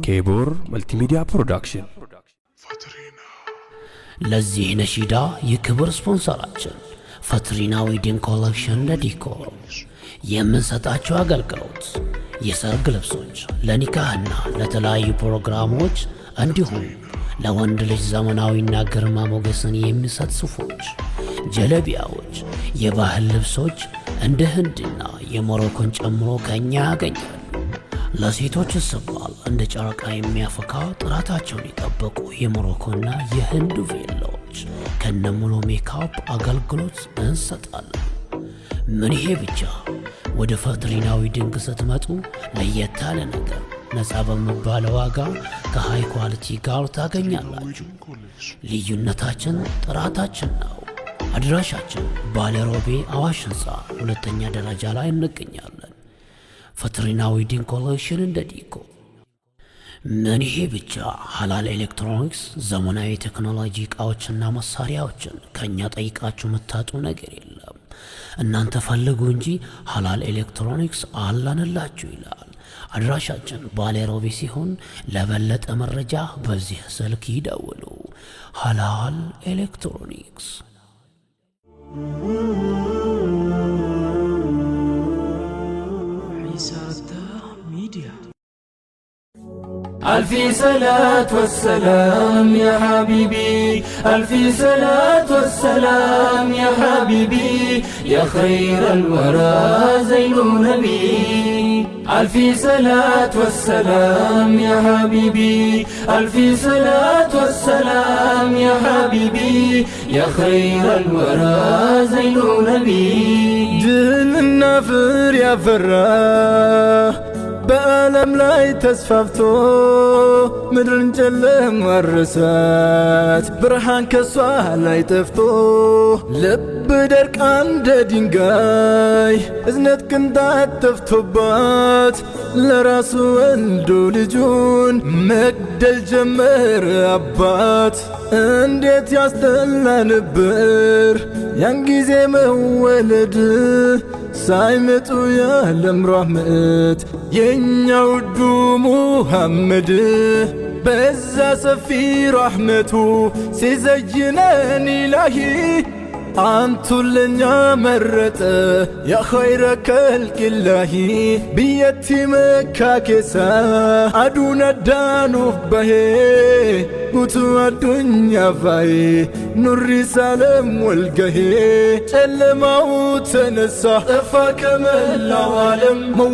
ኬቦር Multimedia Production። ለዚህ ነሺዳ የክብር ስፖንሰራችን ፈትሪና Wedding Collection Decor። የምንሰጣቸው አገልግሎት የሰርግ ልብሶች ለኒካህና ለተለያዩ ፕሮግራሞች፣ እንዲሁም ለወንድ ልጅ ዘመናዊና ግርማ ሞገስን የሚሰጥ ሱፎች፣ ጀለቢያዎች፣ የባህል ልብሶች እንደ ህንድና የሞሮኮን ጨምሮ ከእኛ ያገኛሉ። ለሴቶች ስባል እንደ ጨረቃ የሚያፈካ ጥራታቸውን የጠበቁ የሞሮኮና የህንድ ቬሎች ከነሙሉ ሜካፕ አገልግሎት እንሰጣለን። ምን ይሄ ብቻ! ወደ ፈትሪና Wedding ስትመጡ ለየት ያለ ነገር ነፃ በሚባለ ዋጋ ከ high quality ጋር ታገኛላችሁ። ልዩነታችን ጥራታችን ነው። አድራሻችን ባሌሮቤ አዋሽ ሕንፃ ሁለተኛ ደረጃ ላይ እንገኛለን። ፈትሪና Wedding Collection and Decor። ምን ይሄ ብቻ! ሀላል ኤሌክትሮኒክስ ዘመናዊ ቴክኖሎጂ ዕቃዎችና መሳሪያዎችን ከእኛ ጠይቃችሁ የምታጡ ነገር የለም። እናንተ ፈልጉ እንጂ ሀላል ኤሌክትሮኒክስ አለንላችሁ ይላል። አድራሻችን ባሌ ሮቤ ሲሆን ለበለጠ መረጃ በዚህ ስልክ ይደውሉ። ሀላል ኤሌክትሮኒክስ። ዒሳታ ሚዲያ። ألف صلاة والسلام يا حبيبي، ألف صلاة والسلام يا حبيبي، يا خير الورى زين نبي. ألف صلاة والسلام يا حبيبي، ألف صلاة والسلام يا حبيبي، يا خير الورى زين نبي. ድልና ፍሬ ያፈራ በዓለም ላይ ተስፋፍቶ ምድርን ጨለማ አረሳት፣ ብርሃን ከሷ ላይ ጠፍቶ ልብ ደርቃ እንደ ድንጋይ እዝነት ቅንጣት ጠፍቶባት ለራሱ ወልዶ ልጁን መግደል ጀመረ አባት። እንዴት ያስጠላ ነበር ያን ጊዜ መወለድ፣ ሳይመጡ የዓለም ራህመት የእኛ ውዱ ሙሐመድ። በዛ ሰፊ ራህመቱ ሲዘይነን ኢላሂ አንቱን ለኛ መረጠ ያ ኸይረ ከልቂላሂ። Biyyatti Mekkaa keessa aduun addaanuuf bahee, guutuu addunyaa faayee nurri ሳለም ወልገሄ፣ ጨለማው ተነሳ ጠፋ ከመላው ዓለም።